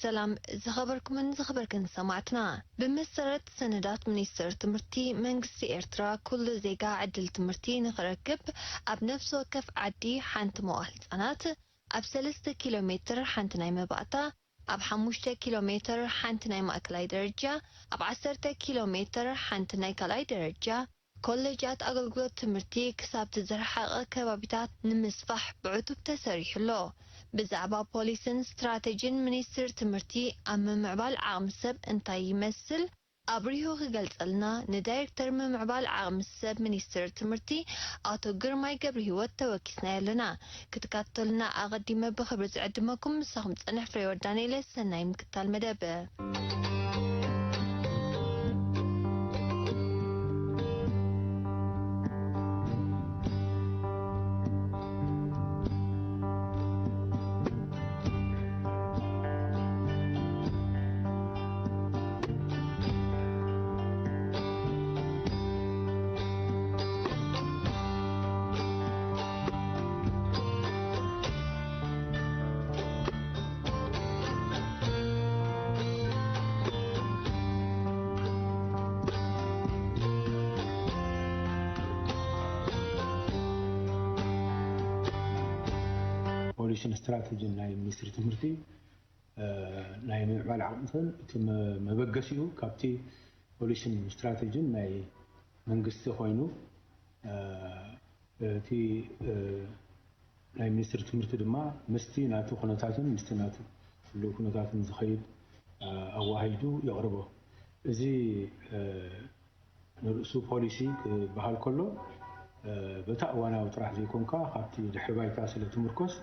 ሰላም ዝኸበርኩምን ዝኸበርክን ሰማዕትና። ብመሰረት ሰነዳት ሚኒስቴር ትምህርቲ መንግስቲ ኤርትራ፣ ኩሉ ዜጋ ዕድል ትምህርቲ ንኽረክብ ኣብ ነፍሲ ወከፍ ዓዲ ሓንቲ መዋል ህጻናት፣ ኣብ ሰለስተ ኪሎ ሜትር ሓንቲ ናይ መባእታ፣ ኣብ ሓሙሽተ ኪሎ ሜትር ሓንቲ ናይ ማእከላይ ደረጃ፣ ኣብ ዓሰርተ ኪሎ ሜትር ሓንቲ ናይ ካልኣይ ደረጃ፣ ኮሌጃት ኣገልግሎት ትምህርቲ ክሳብቲ ዝረሓቐ ከባቢታት ንምስፋሕ ብዕቱብ ተሰሪሑ ኣሎ። ብዛዕባ ፖሊስን ስትራተጂን ሚኒስቴር ትምህርቲ ኣብ ምምዕባል ዓቕሚ ሰብ እንታይ ይመስል ኣብሪሁ ክገልጸልና ንዳይሬክተር ምምዕባል ዓቕሚ ሰብ ሚኒስቴር ትምህርቲ ኣቶ ግርማይ ገብረሂወት ተወኪስናዮ ኣለና። ክትከታተሉና ኣቐዲመ ብኽብሪ ዝዕድመኩም ምሳኹም ዝጸንሕ ፍሬወት ዳንኤለ። ሰናይ ምክትታል መደብ። ፖሊሲን ስትራተጂን ናይ ሚኒስትሪ ትምህርቲ ናይ ምምዕባል ዓቕምትን እቲ መበገሲኡ ካብቲ ፖሊሲን ስትራተጂን ናይ መንግስቲ ኮይኑ እቲ ናይ ሚኒስትሪ ትምህርቲ ድማ ምስቲ ናቱ ኩነታትን ምስቲ ናቱ ህልው ኩነታትን ዝኸይድ ኣዋሂዱ የቕርቦ። እዚ ንርእሱ ፖሊሲ ክበሃል ከሎ በታ እዋናዊ ጥራሕ ዘይኮንካ ካብቲ ድሕሪ ባይታ ስለ ትምርኮስ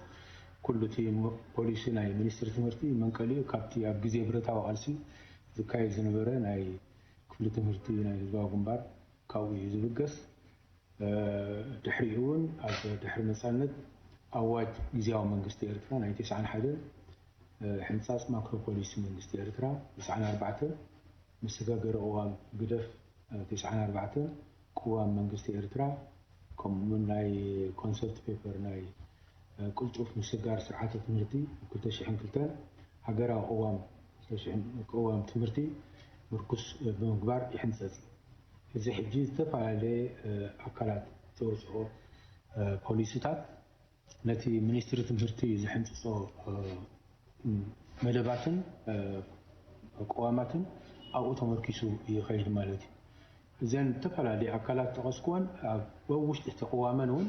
ኩሉ እቲ ፖሊሲ ናይ ሚኒስትሪ ትምህርቲ መንቀሊኡ ካብቲ ኣብ ግዜ ብረታዊ ቃልሲ ዝካየድ ዝነበረ ናይ ክፍሊ ትምህርቲ ናይ ህዝባዊ ግንባር ካብኡ እዩ ዝብገስ። ድሕሪኡ እውን ኣብ ድሕሪ ነፃነት ኣዋጅ ግዜያዊ መንግስቲ ኤርትራ ናይ ተስዓን ሓደን ሕንፃፅ ማክሮ ፖሊሲ መንግስቲ ኤርትራ ተስዓን ኣርባዕተን መሰጋገሪ ቅዋም ግደፍ ተስዓን ኣርባዕተን ቅዋም መንግስቲ ኤርትራ ከምኡውን ናይ ኮንሰፕት ፔፐር ናይ ቅልጡፍ ምስጋር ስርዓተ ትምህርቲ ክልተ ሽሕን ክልተን ሃገራዊ ቅዋም ቅዋም ትምህርቲ ምርኩስ ብምግባር ይሕንፀፅ። እዚ ሕጂ ዝተፈላለየ ኣካላት ዘውፅኦ ፖሊሲታት ነቲ ሚኒስትሪ ትምህርቲ ዝሕንፅፆ መደባትን ቅዋማትን ኣብኡ ተመርኪሱ ይኸይድ ማለት እዩ። እዘን ዝተፈላለዩ ኣካላት ጠቐስኩወን ኣብ ውሽጢ እቲ ቅዋመን እውን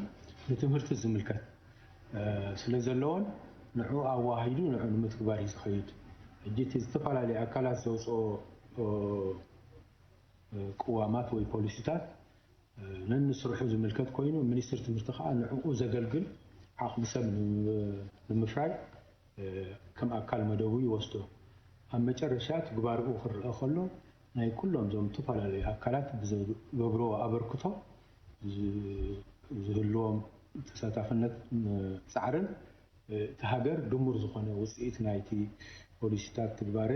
ንትምህርቲ ዝምልከት ስለ ዘለዎን ንዑ ኣዋሂዱ ንዑ ንምትግባር እዩ ዝኸይድ። ሕጂ እቲ ዝተፈላለዩ ኣካላት ዘውፅኦ ቅዋማት ወይ ፖሊሲታት ነንስርሑ ዝምልከት ኮይኑ ሚኒስትሪ ትምህርቲ ከዓ ንዕኡ ዘገልግል ዓቕሚ ሰብ ንምፍራይ ከም ኣካል መደቡ ይወስዶ። ኣብ መጨረሻ ትግባርኡ ክረአ ከሎ ናይ ኩሎም እዞም ዝተፈላለዩ ኣካላት ብዝገብርዎ ኣበርክቶ ዝህልዎም ተሳታፍነት ፃዕርን እቲ ሃገር ድሙር ዝኾነ ውፅኢት ናይቲ ፖሊሲታት ትግባረ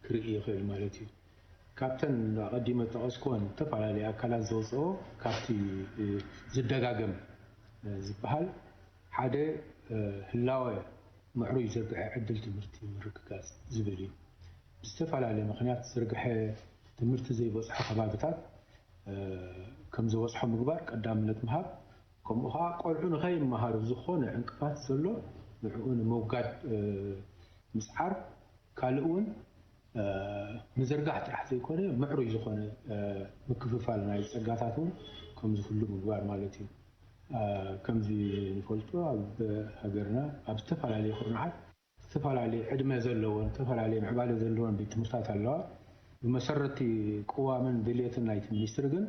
ክርኢ ይኽእል ማለት እዩ። ካብተን ኣቐዲመ ጠቐስኩወን ዝተፈላለዩ ኣካላት ዘውፅኦ ካብቲ ዝደጋገም ዝበሃል ሓደ ህላወ ምዕሩይ ዝርግሐ ዕድል ትምህርቲ ምርግጋፅ ዝብል እዩ። ብዝተፈላለየ ምኽንያት ዝርግሐ ትምህርቲ ዘይበፅሖ ከባብታት ከም ዝበፅሖ ምግባር ቀዳምነት ምሃብ ከምኡ ከዓ ቆልዑ ንኸይመሃሩ ዝኾነ ዕንቅፋት ዘሎ ንዕኡ ንምውጋድ ምስዓር ካልእ እውን ምዝርጋሕ ጥራሕ ዘይኮነ ምዕሩይ ዝኾነ ምክፍፋል ናይ ፀጋታት እውን ከም ዝህሉ ምግባር ማለት እዩ። ከምዚ ንፈልጦ ኣብ ሃገርና ኣብ ዝተፈላለዩ ኩርናዓት ዝተፈላለየ ዕድመ ዘለዎን ዝተፈላለየ ምዕባለ ዘለዎን ቤት ትምህርታት ኣለዋ። ብመሰረቲ ቅዋምን ድልየትን ናይቲ ሚኒስትሪ ግን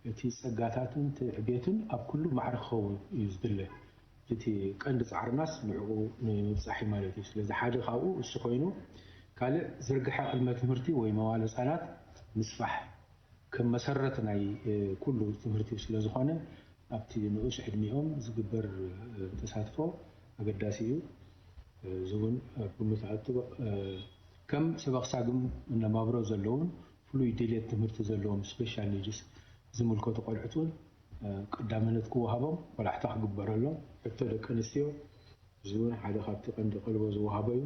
እቲ ጸጋታትን ትዕቤትን ኣብ ኩሉ ማዕረ ክኸውን እዩ ዝድለ። እቲ ቀንዲ ጻዕርናስ ንዕኡ ንምብጻሕ እዩ ማለት እዩ። ስለዚ ሓደ ካብኡ እሱ ኮይኑ ካልእ ዝርግሐ ቅድመ ትምህርቲ ወይ መዋለ ህጻናት ምስፋሕ ከም መሰረት ናይ ኩሉ ትምህርቲ ስለ ዝኾነ ኣብቲ ንኡስ ዕድሚኦም ዝግበር ተሳትፎ ኣገዳሲ እዩ። እዚ እውን ኣብ ግምት ኣእቱ። ከም ሰበኽ ሳግም እነማብሮ ዘለውን ፍሉይ ድሌት ትምህርቲ ዘለዎም ስፔሻል ኒድስ ዝምልከቱ ቆልዑት እውን ቀዳምነት ክወሃቦም ቆላሕታ ክግበረሎም። ሕቶ ደቂ ኣንስትዮ እዚ እውን ሓደ ካብቲ ቀንዲ ቀልቦ ዝወሃቦ እዩ።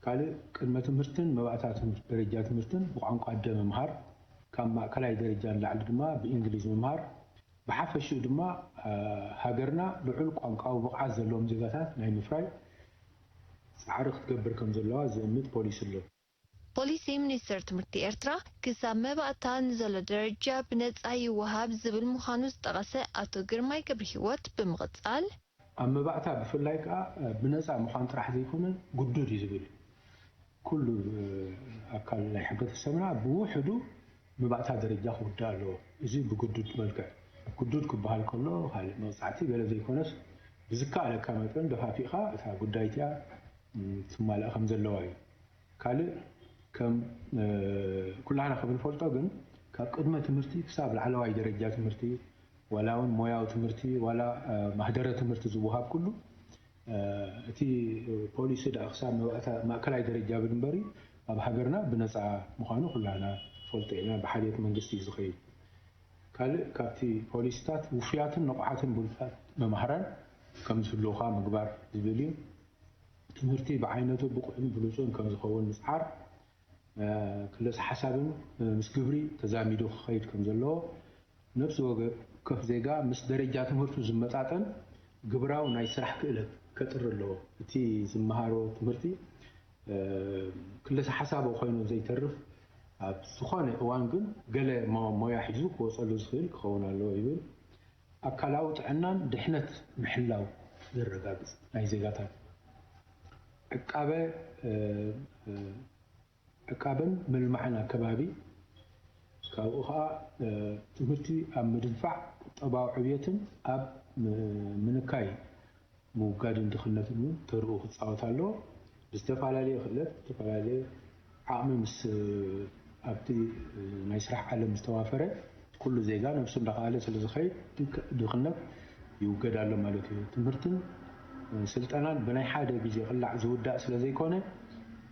ካልእ ቅድመ ትምህርትን መባእታ ትምህርት ደረጃ ትምህርትን ብቋንቋ ኣደ ምምሃር፣ ካብ ማእከላይ ደረጃ ንላዕሊ ድማ ብእንግሊዝ ምምሃር፣ ብሓፈሽኡ ድማ ሃገርና ልዑል ቋንቋዊ ብቕዓት ዘለዎም ዜጋታት ናይ ምፍራይ ጻዕሪ ክትገብር ከም ዘለዋ ዘእምት ፖሊሲ ኣሎ። ፖሊሲ ሚኒስቴር ትምህርቲ ኤርትራ ክሳብ መባእታ ንዘሎ ደረጃ ብነጻ ይወሃብ ዝብል ምዃኑ ዝጠቐሰ ኣቶ ግርማይ ገብረሂወት ብምቕጻል፣ ኣብ መባእታ ብፍላይ ከኣ ብነጻ ምዃን ጥራሕ ዘይኮነ ግዱድ እዩ ዝብል። ኩሉ ኣካል ናይ ሕብረተሰብና ብውሕዱ መባእታ ደረጃ ክውዳእ ኣለዎ። እዚ ብግዱድ መልክዕ፣ ግዱድ ክበሃል ከሎ ካልእ መቕጻዕቲ ገለ ዘይኮነስ ብዝከኣለካ መጠን ደፋፊእኻ እታ ጉዳይ እቲኣ ትማላእ ከም ዘለዋ እዩ። ካልእ ከም ኩላህና ከም ንፈልጦ ግን ካብ ቅድመ ትምህርቲ ክሳብ ላዕለዋይ ደረጃ ትምህርቲ ዋላ እውን ሞያዊ ትምህርቲ ዋላ ማህደረ ትምህርቲ ዝወሃብ ኩሉ እቲ ፖሊሲ ደኣ ክሳብ ማእከላይ ደረጃ ብል እምበሪ ኣብ ሃገርና ብነፃ ምዃኑ ኩላህና ፈልጦ ኢና። ብሓልዮት መንግስቲ እዩ ዝኸይድ። ካልእ ካብቲ ፖሊሲታት ውፉያትን ንቑሓትን ብሉፃት መማህራን ከም ዝህልውኻ ምግባር ዝብል እዩ። ትምህርቲ ብዓይነቱ ብቑዕን ብሉፁን ከም ዝኸውን ምፅዓር፣ ክለሳ ሓሳብን ምስ ግብሪ ተዛሚዱ ክኸይድ ከም ዘለዎ፣ ነብሲ ወከፍ ዜጋ ምስ ደረጃ ትምህርቱ ዝመጣጠን ግብራዊ ናይ ስራሕ ክእለት ከጥሪ ኣለዎ። እቲ ዝመሃሮ ትምህርቲ ክለሳ ሓሳቡ ኮይኑ ዘይተርፍ፣ ኣብ ዝኾነ እዋን ግን ገለ ሞያ ሒዙ ክወፀሉ ዝኽእል ክኸውን ኣለዎ ይብል። ኣካላዊ ጥዕናን ድሕነት ምሕላው ዘረጋግጽ ናይ ዜጋታት ዕቃበ ዕቃበን ምልማዕን ኣከባቢ፣ ካብኡ ኸኣ ትምህርቲ ኣብ ምድንፋዕ ቁጠባዊ ዕብየትን ኣብ ምንካይ ምውጋድን ድኽነትን እውን ተርኡ ክጻወት ኣለዎ። ብዝተፈላለየ ክእለት፣ ብዝተፈላለየ ዓቕሚ ምስ ኣብቲ ናይ ስራሕ ዓለም ዝተዋፈረ ኩሉ ዜጋ ነብሱ እንዳኸኣለ ስለ ዝኸይድ ድኽነት ይውገድ ኣሎ ማለት እዩ። ትምህርትን ስልጠናን ብናይ ሓደ ግዜ ቅላዕ ዝውዳእ ስለ ዘይኮነ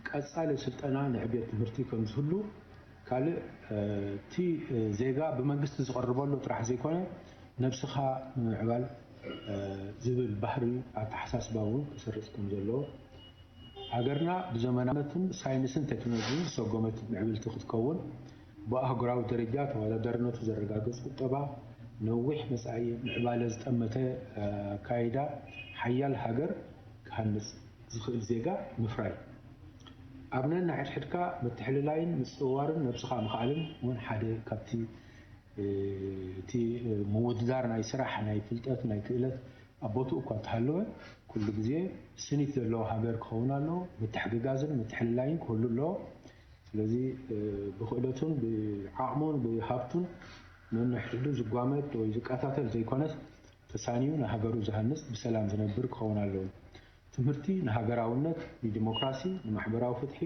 ቀጻሊ ስልጠና ንዕብየት ትምህርቲ ከም ዝህሉ ካልእ እቲ ዜጋ ብመንግስቲ ዝቐርበሉ ጥራሕ ዘይኮነ ነብስኻ ንምምዕባል ዝብል ባህሪ ኣተሓሳስባ እውን ክሰርፅ ከም ዘለዎ፣ ሃገርና ብዘመናውነትን ሳይንስን ቴክኖሎጂን ዝሰጎመት ምዕብልቲ ክትከውን፣ ብኣህጉራዊ ደረጃ ተወዳዳርነቱ ዘረጋግፅ ቁጠባ፣ ነዊሕ መፃኢ ምዕባለ ዝጠመተ ኣካይዳ ሓያል ሃገር ክሃንፅ ዝኽእል ዜጋ ምፍራይ። ኣብ ነንሕድሕድካ ምትሕልላይን ምጽውዋርን ነብስኻ ምኽኣልን እውን ሓደ ካብቲ እቲ ምውድዳር ናይ ስራሕ፣ ናይ ፍልጠት፣ ናይ ክእለት ኣብ ቦትኡ እኳ እንተሃለወ፣ ኩሉ ግዜ ስኒት ዘለዎ ሃገር ክኸውን ኣለዎ። ምትሕግጋዝን ምትሕልላይን ክህሉ ኣለዎ። ስለዚ ብክእለቱን ብዓቕሙን ብሃብቱን ነንሕድሕዱ ዝጓመድ ወይ ዝቀታተል ዘይኮነስ፣ ተሳንዩ ንሃገሩ ዝሃንጽ ብሰላም ዝነብር ክኸውን ኣለዎ። ትምህርቲ ንሃገራውነት፣ ንዲሞክራሲ፣ ንማሕበራዊ ፍትሒ፣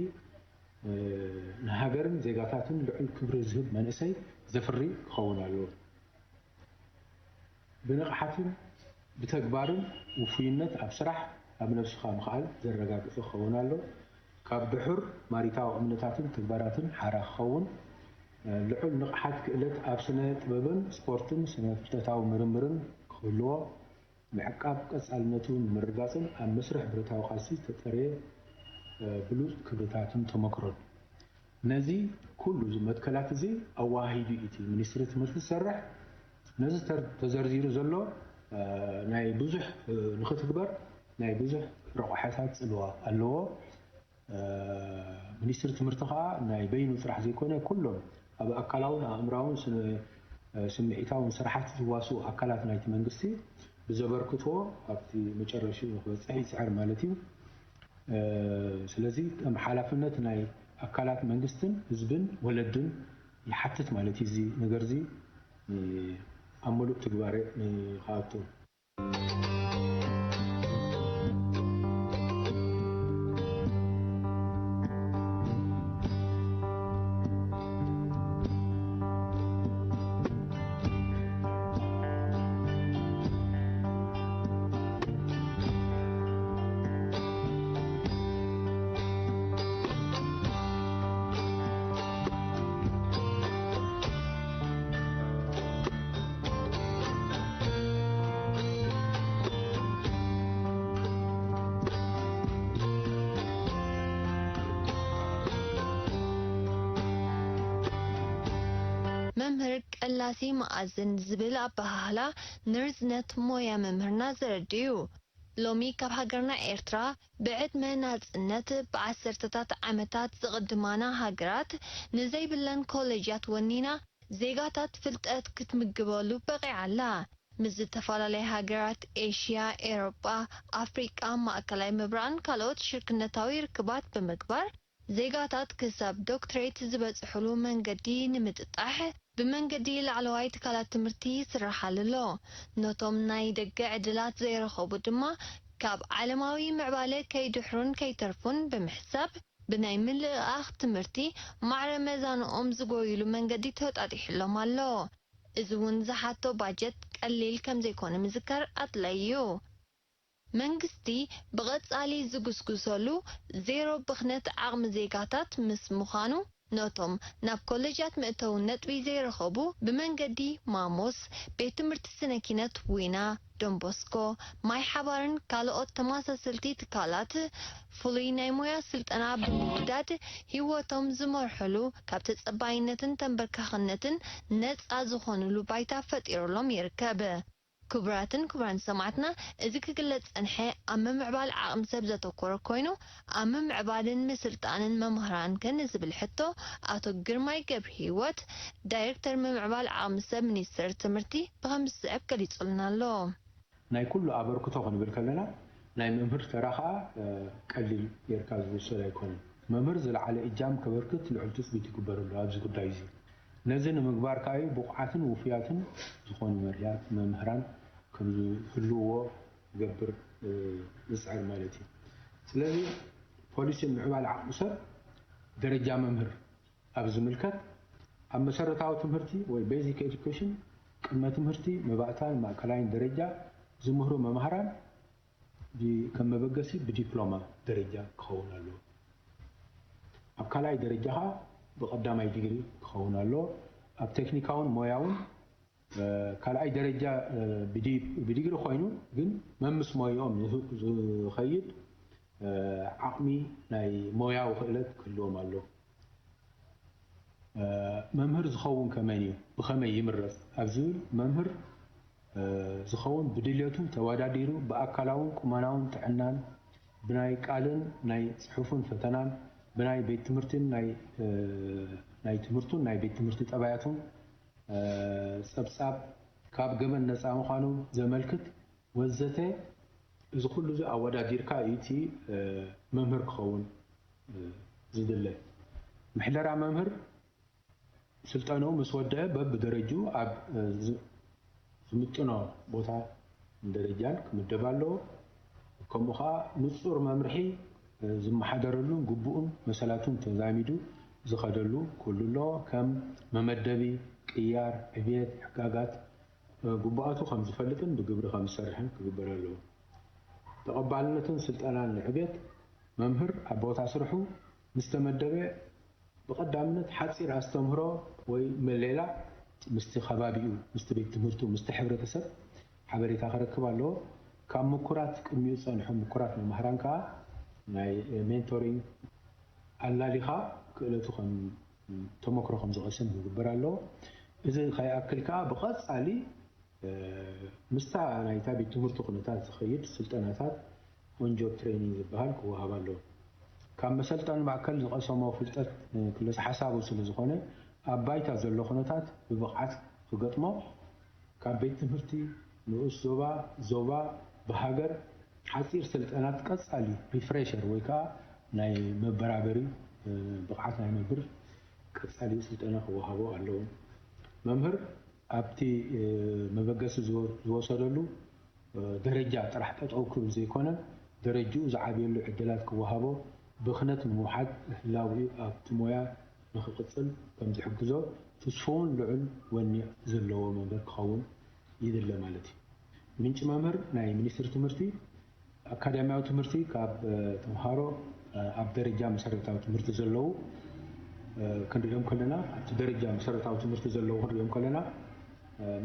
ንሃገርን ዜጋታትን ልዑል ክብሪ ዝህብ መንእሰይ ዘፍሪ ክኸውን ኣለዎ። ብንቕሓትን ብተግባርን ውፉይነት ኣብ ስራሕ ኣብ ነብስኻ ምኽኣል ዘረጋግጸ ክኸውን ኣሎ። ካብ ድሑር ማሪታዊ እምነታትን ተግባራትን ሓራ ክኸውን፣ ልዑል ንቕሓት ክእለት ኣብ ስነ ጥበብን ስፖርትን ስነ ፍልጠታዊ ምርምርን ክህልዎ፣ ምዕቃብ ቀጻልነቱ ንምርግጋጽን ኣብ መስርሕ ብረታዊ ቃልሲ ዝተጠርየ ብሉጽ ክብርታትን ተመክሮን። ነዚ ኩሉ እዚ መትከላት እዚ ኣወሃሂዱ እዩ እቲ ሚኒስትሪ ትምህርቲ ዝሰርሕ። ነዚ ተር- ተዘርዚሩ ዘሎ ናይ ብዙሕ ንክትግበር ናይ ብዙሕ ረቑሓታት ጽልዋ ኣለዎ። ሚኒስትሪ ትምህርቲ ከዓ ናይ በይኑ ጥራሕ ዘይኮነ ኩሎም ኣብ ኣካላውን ኣእምራውን ስነ- ስምዒታውን ስራሓት ዝዋስኡ ኣካላት ናይቲ መንግስቲ ብዘበርክትዎ ኣብቲ መጨረሽኡ ንክበፅሕ ይፅዕር ማለት እዩ። ስለዚ ከም ሓላፍነት ናይ ኣካላት መንግስትን ህዝብን ወለድን ይሓትት ማለት እዩ። እዚ ነገር እዚ ኣብ ምሉእ ትግባረ ንክኣቱ መምህር ቀላሲ መኣዝን ዝብል ኣበሃህላ ንርዝነት ሞያ መምህርና ዘረድእ እዩ። ሎሚ ካብ ሃገርና ኤርትራ ብዕድመ ናጽነት ብዓሰርተታት ዓመታት ዝቕድማና ሃገራት ንዘይብለን ኮሌጃት ወኒና ዜጋታት ፍልጠት ክትምግበሉ በቒዓ ኣላ። ምስ ዝተፈላለያ ሃገራት ኤሽያ፣ ኤውሮጳ፣ ኣፍሪቃ፣ ማእከላይ ምብራቕን ካልኦት ሽርክነታዊ ርክባት ብምግባር ዜጋታት ክሳብ ዶክትሬት ዝበጽሕሉ መንገዲ ንምጥጣሕ ብመንገዲ ላዕለዋይ ትካላት ትምህርቲ ይስራሓሉ ኣሎ። ነቶም ናይ ደገ ዕድላት ዘይረኸቡ ድማ ካብ ዓለማዊ ምዕባለ ከይድሕሩን ከይተርፉን ብምሕሳብ ብናይ ምልእኣኽ ትምህርቲ ማዕረ መዛንኦም ዝጎይሉ መንገዲ ተወጣጢሕሎም ኣሎ። እዚ እውን ዝሓቶ ባጀት ቀሊል ከም ዘይኮነ ምዝካር ኣድላዪ እዩ። መንግስቲ ብቐጻሊ ዝጉስጉሰሉ ዜሮ ብኽነት ዓቕሚ ዜጋታት ምስ ምዃኑ፣ ነቶም ናብ ኮሌጃት መእተዊ ነጥቢ ዘይረኸቡ ብመንገዲ ማሞስ፣ ቤት ትምህርቲ ስነ ኪነት ዊና፣ ዶንቦስኮ፣ ማይ ሓባርን ካልኦት ተመሳሰልቲ ትካላት ፍሉይ ናይ ሞያ ስልጠና ብምውዳድ ህይወቶም ዝመርሕሉ ካብ ተጸባይነትን ተንበርካኽነትን ነጻ ዝኾኑሉ ባይታ ፈጢሩሎም ይርከብ። ክቡራትን ክቡራን ሰማዕትና፣ እዚ ክግለጽ ጸንሐ ኣብ ምምዕባል ዓቕሚ ሰብ ዘተኮረ ኮይኑ፣ ኣብ ምምዕባልን ምስልጣንን መምህራን ከ ንዝብል ሕቶ ኣቶ ግርማይ ገብረ ህይወት፣ ዳይሬክተር ምምዕባል ዓቕሚ ሰብ ሚኒስቴር ትምህርቲ ብኸምዚ ዝስዕብ ገሊጹልና ኣሎ። ናይ ኩሉ ኣበርክቶ ክንብል ከለና ናይ መምህር ተራ ከዓ ቀሊል ጌርካ ዝውሰድ ኣይኮነን። መምህር ዝለዓለ እጃም ከበርክት ልዑል ትፅቢት ይግበረሉ ኣብዚ ጉዳይ እዚ። ነዚ ንምግባር ከኣ እዩ ብቑዓትን ውፉያትን ዝኾኑ መርህያት መምህራን ከም ዝህልውዎ ክገብር ዝፅዕር ማለት እዩ። ስለዚ ፖሊሲ ምዕባል ዓቕሚ ሰብ ደረጃ መምህር ኣብ ዝምልከት ኣብ መሰረታዊ ትምህርቲ ወይ basic education ቅድመ ትምህርቲ መባእታን ማእከላይን ደረጃ ዝምህሩ መማህራን ከም መበገሲ ብዲፕሎማ ደረጃ ክኸውን ኣለዎ። ኣብ ካልኣይ ደረጃ ከዓ ብቐዳማይ ዲግሪ ክኸውን ኣለዎ። ኣብ ቴክኒካውን ሞያውን ካልኣይ ደረጃ ብዲግሪ ኮይኑ ግን መምስ ሞይኦም ዝኸይድ ዓቕሚ ናይ ሞያዊ ክእለት ክህልዎም ኣለዎ። መምህር ዝኸውን ከመን እዩ? ብኸመይ ይምረፅ? ኣብ ዝብል መምህር ዝኸውን ብድልየቱ ተወዳዲሩ ብኣካላውን ቁመናውን ጥዕናን ብናይ ቃልን ናይ ፅሑፍን ፈተናን ብናይ ቤት ትምህርትን ናይ ትምህርቱን ናይ ቤት ትምህርቲ ጠባያቱን ፀብፃብ ካብ ገበን ነፃ ምዃኑ ዘመልክት ወዘተ። እዚ ኩሉ እዚ ኣወዳዲርካ እዩ እቲ መምህር ክኸውን ዝድለ። ምሕደራ መምህር ስልጠንኡ ምስ ወደአ በብደረጅኡ ኣብ ዝምጥኖ ቦታን ደረጃን ክምደብ ኣለዎ። ከምኡ ከዓ ንፁር መምርሒ ዝመሓደረሉን ግቡእን መሰላቱን ተዛሚዱ ዝኸደሉ ኩሉ ኣለዎ። ከም መመደቢ፣ ቅያር፣ ዕብየት፣ ሕጋጋት፣ ግቡኣቱ ከም ዝፈልጥን ብግብሪ ከም ዝሰርሕን ክግበር ኣለዎ። ተቐባልነትን ስልጠናን ንዕብየት መምህር ኣብ ቦታ ስርሑ ምስ ተመደበ ብቐዳምነት ሓፂር ኣስተምህሮ ወይ መሌላ ምስቲ ከባቢኡ፣ ምስቲ ቤት ትምህርቱ፣ ምስቲ ሕብረተሰብ ሓበሬታ ክረክብ ኣለዎ። ካብ ምኩራት ቅድሚኡ ዝፀንሑ ምኩራት መማህራን ከዓ ናይ ሜንቶሪንግ ኣላሊኻ ክእለቱ ከም ተመክሮ ከም ዝቐስም ክግበር ኣለዎ። እዚ ከይኣክል ከዓ ብቐፃሊ ምስታ ናይታ ቤት ትምህርቲ ኩነታት ዝኸይድ ስልጠናታት ኦንጆብ ትሬኒንግ ዝበሃል ክወሃብ ኣለዎ። ካብ መሰልጠኒ ማእከል ዝቐሰሞ ፍልጠት ክለሳ ሓሳቡ ስለ ዝኾነ ኣብ ባይታ ዘሎ ኩነታት ብብቕዓት ክገጥሞ ካብ ቤት ትምህርቲ ንኡስ ዞባ፣ ዞባ፣ ብሃገር ሓፂር ስልጠናት ቀፃሊ ሪፍሬሸር ወይ ከዓ ናይ መበራበሪ ብቕዓት ናይ መምህር ቀፃሊ ስልጠና ክወሃቦ ኣለዎ። መምህር ኣብቲ መበገሲ ዝወሰደሉ ደረጃ ጥራሕ ጠጠው ክብል ዘይኮነ ደረጅኡ ዝዓብየሉ ዕድላት ክወሃቦ ብኽነት ንምውሓድ ህላዊኡ ኣብቲ ሞያ ንኽቕፅል ከም ዝሕግዞ ትስፉውን ልዑል ወኒ ዘለዎ መምህር ክኸውን ይድለ ማለት እዩ። ምንጪ መምህር ናይ ሚኒስትሪ ትምህርቲ ኣካዳሚያዊ ትምህርቲ ካብ ተምሃሮ ኣብ ደረጃ መሰረታዊ ትምህርቲ ዘለዉ ክንሪኦም ከለና ኣብቲ ደረጃ መሰረታዊ ትምህርቲ ዘለዉ ክንሪኦም ከለና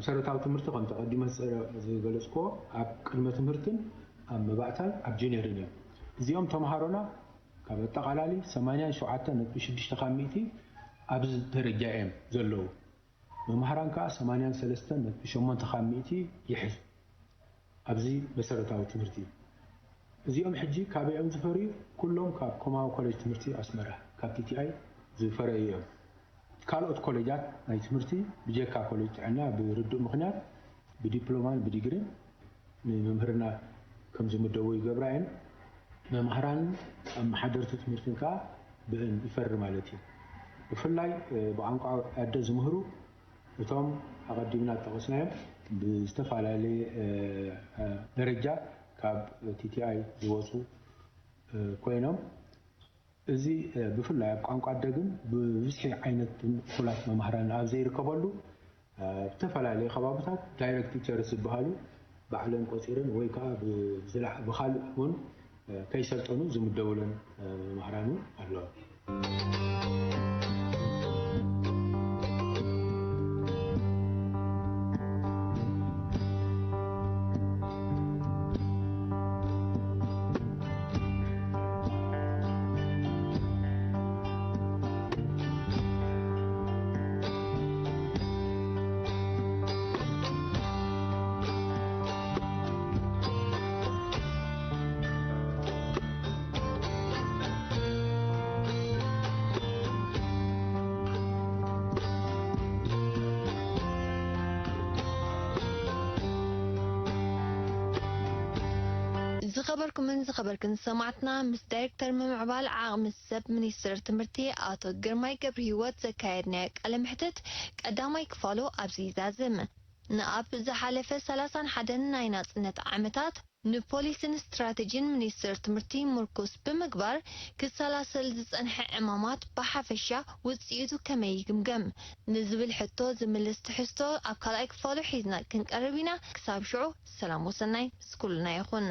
መሰረታዊ ትምህርቲ ከምቲ ቀዲመ ዝገለፅኮ ኣብ ቅድመ ትምህርትን ኣብ መባእታን ኣብ ጁኒየርን እዮም። እዚኦም ተምሃሮና ካብ ኣጠቓላሊ ሰማንያን ሸውዓተን ነጥቢ ሽዱሽተ ካብ ሚእቲ ኣብዚ ደረጃ እዮም ዘለዉ። መምሃራን ከዓ ሰማንያን ሰለስተን ነጥቢ ሸሞንተ ካብ ሚእቲ ይሕዝ። ኣብዚ መሰረታዊ ትምህርቲ እዚኦም ሕጂ ካበይኦም ዝፈርዩ? ኩሎም ካብ ኮማዊ ኮሌጅ ትምህርቲ ኣስመራ ካብ ቲቲኣይ ዝፈረዩ እዮም። ካልኦት ኮሌጃት ናይ ትምህርቲ ብጀካ ኮሌጅ ጥዕና ብርዱእ ምኽንያት ብዲፕሎማን ብዲግሪን ንመምህርና ከም ዝምደቡ ይገብራ እየን። መምሃራን ኣመሓደርቲ ትምህርትን ከዓ ብእን ይፈሪ ማለት እዩ። ብፍላይ ብቋንቋ ኣደ ዝምህሩ እቶም ኣቐዲምና ዝጠቐስናዮም ብዝተፈላለየ ደረጃ ካብ ቲቲኣይ ዝወፁ ኮይኖም እዚ ብፍላይ ኣብ ቋንቋ ኣደ ግን ብብዝሒ ዓይነት እኹላት መማህራን ኣብ ዘይርከበሉ ኣብ ዝተፈላለዩ ከባብታት ዳይሬክት ቲቸርስ ዝበሃሉ ባዕለን ቆፂረን ወይ ከዓ ብዝላ- ብካልእ እውን ከይሰልጠኑ ዝምደቡለን መማህራን እውን ኣለዋ። ዝኸበርኩምን ዝኸበርክን ሰማዕትና፣ ምስ ዳይሬክተር ምምዕባል ዓቕሚ ሰብ ሚኒስቴር ትምህርቲ ኣቶ ግርማይ ገብረሂወት ዘካየድናዮ ቃለ መሕትት ቀዳማይ ክፋሉ ኣብዚ ይዛዝም። ንኣብ ዝሓለፈ ሰላሳን ሓደን ናይ ናጽነት ዓመታት ንፖሊስን ስትራተጂን ሚኒስቴር ትምህርቲ ምርኩስ ብምግባር ክሰላሰል ዝጸንሐ ዕማማት ብሓፈሻ ውጽኢቱ ከመይ ይግምገም ንዝብል ሕቶ ዝምልስ ትሕዝቶ ኣብ ካልኣይ ክፋሉ ሒዝና ክንቀርብ ኢና። ክሳብ ሽዑ ሰላም ወሰናይ ምስ ኩልና ይኹን።